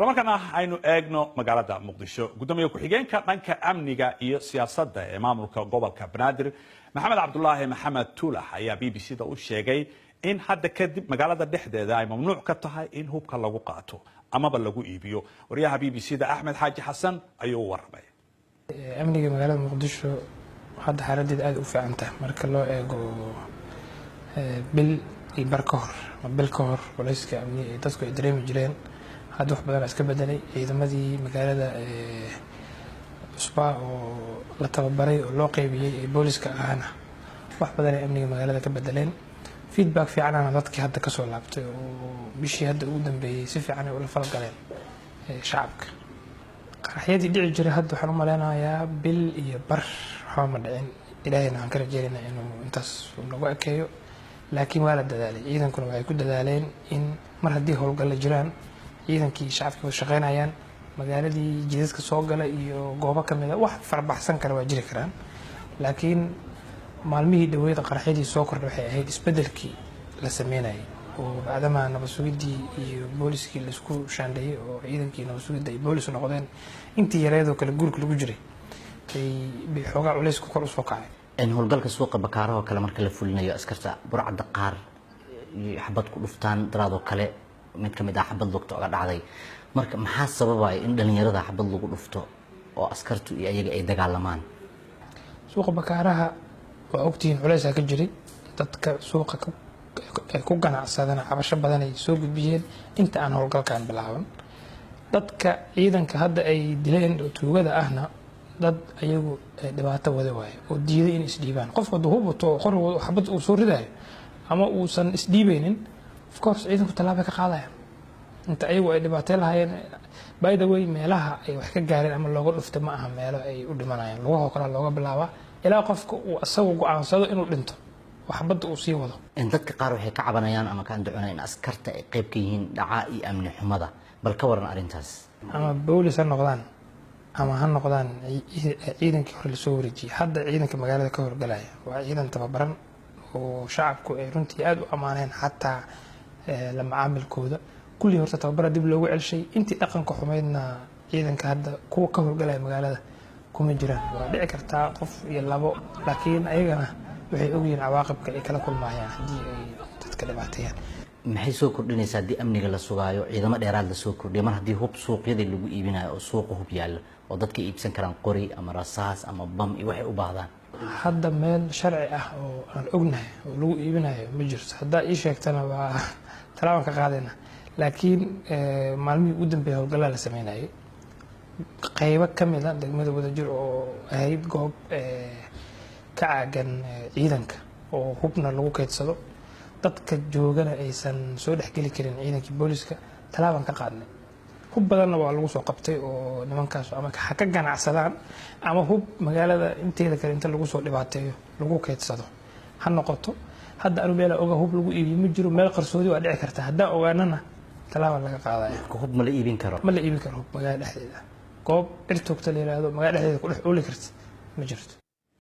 Bal markana aynu eegno magaalada Muqdisho. Gudoomiye ku-xigeenka dhanka amniga iyo siyaasadda ee maamulka gobolka Banaadir, Maxamed Cabdulaahi Maxamed Tuulax, ayaa BBC da u sheegay in hadda kadib magaalada dhexdeeda ay mamnuuc ka tahay in hubka lagu qaato amaba lagu iibiyo. Wariyaha BBC da Axmed Xaaji Xasan ayuu u waramay. Amniga magaalada Muqdisho hadda xaaladeeda aada u fiican tahay marka loo eego bil iyo bar ka hor ama bil ka hor. Culayska amni ee dadku ay dareemi jireen hadda wax badan iska bedelay. Ciidamadii magaalada cusbaa oo la tababaray oo loo qeybiyey ee booliska ahana wax badan ay amniga magaalada ka bedeleen. Feedback fiicanana dadkii hadda kasoo laabtay oo bishii hadda ugu dambeeyey si fiican ay ula falgaleen shacabka. Qaraxyadii dhici jiray hadda waxaan u maleynayaa bil iyo bar waxba ma dhicin. Ilaahayna waxaan ka rajeynayna inuu intaas nagu ekeeyo, laakiin waa la dadaalay. Ciidankuna waxay ku dadaaleen in mar haddii howlgalla jiraan, ciidankii shacabkii wada shaqeynayaan, magaaladii jidadka soo gala iyo goobo ka mida wax farabaxsan kara waa jiri karaan. Laakiin maalmihii dhaweyd qaraxyadii soo kordha waxay ahayd isbedelkii la sameynayay oo bacdamaa nabad sugidii iyo booliskii laisku shaandheeyey oo ciidankii nabad sugidda ay boolis noqdeen, intii yareedoo kale guurka lagu jiray bay xoogaa culaysku kor usoo kacay. Howlgalka suuqa Bakaarahoo kale marka la fulinayo, askarta burcadda qaar xabad ku dhuftaan. Daraadoo kale mid ka mid ah xabad lugta oga dhacday. Marka maxaa sababaya in dhalinyarada xabad lagu dhufto oo askartu iyo ayaga ay dagaalamaan? Suuqa Bakaaraha waa ogtihiin, culeysaa ka jiray. Dadka suuqa ku ganacsadana cabasho badan ay soo gudbiyeen inta aan howlgalkan bilaaban. Dadka ciidanka hadda ay dileen oo tuugada ahna dad ayagu dhibaato wada waayo oo diiday in isdhiibaan. Qofku hadduu hub wato oo qori xabad uu soo ridayo ama uusan isdhiibeynin, of course ciidanku tallaabay ka qaadayaan inta ayagu ay dhibaatay lahaayeen. By the way, meelaha ay wax ka gaareen ama looga dhufta ma aha meelo ay u dhimanayaan. Lugahoo kale looga bilaabaa ilaa qofka uu asagu go-aansado inuu dhinto oo xabadda uu sii wado. Dadka qaar waxay ka cabanayaan ama ka andacoonayaan in askarta ay qayb ka yihiin dhacaa iyo amni xumada. Bal ka waran arrintaas? Ama boolis ha noqdaan ama ha noqdaan ciidankii hore lasoo wareejiyey, hadda ciidanka magaalada ka howlgalaya waa ciidan tababaran oo shacabku ay runtii aada u ammaaneen, xataa la macaamilkooda. Kullii horta tababara dib loogu celshay. Intii dhaqanka xumaydna ciidanka hadda kuwa ka howlgalaya magaalada kuma jiraan. Waa dhici kartaa qof iyo labo, laakiin ayagana waxay ogyihiin cawaaqibka ay kala kulmayaan haddii ay dadka dhibaateeyaan. Maxay soo kordhinaysaa haddii amniga la sugaayo, ciidamo dheeraad la soo kordhiyo, mar haddii hub suuqyadii lagu iibinayo oo suuqa hub yaallo oo dadka iibsan karaan qori ama rasaas ama bam iyo waxay u baahdaan? Hadda meel sharci ah oo aan ognahay oo lagu iibinayo ma jirto. Haddaa ii sheegtana waa talaabaan ka qaadayna. Laakiin maalmihii ugu dambeeyay howlgallaa la sameynayay qaybo ka mid a degmada Wadajir oo ahayd goob ka caagan ciidanka oo hubna lagu keydsado, dadka joogana aysan soo dhexgeli karin ciidankii booliska, talaabaan ka qaadnay. Hub badanna waa lagu soo qabtay oo nimankaas ama ha ka ganacsadaan ama hub magaalada inteeda kale inta lagu soo dhibaateeyo lagu keydsado ha noqoto. Hadda anu meela oga hub lagu iibiyo ma jiro. Meel qarsoodi waa dhici karta. Haddaan ogaanana talaaba laga qaadaya. Hub ma la iibin karo? Ma la iibin karo hub magaalada dhexdeeda. Goob dhir toogta la yiraahdo magaalada dhexdeeda ku dhex ooli karta ma jirto.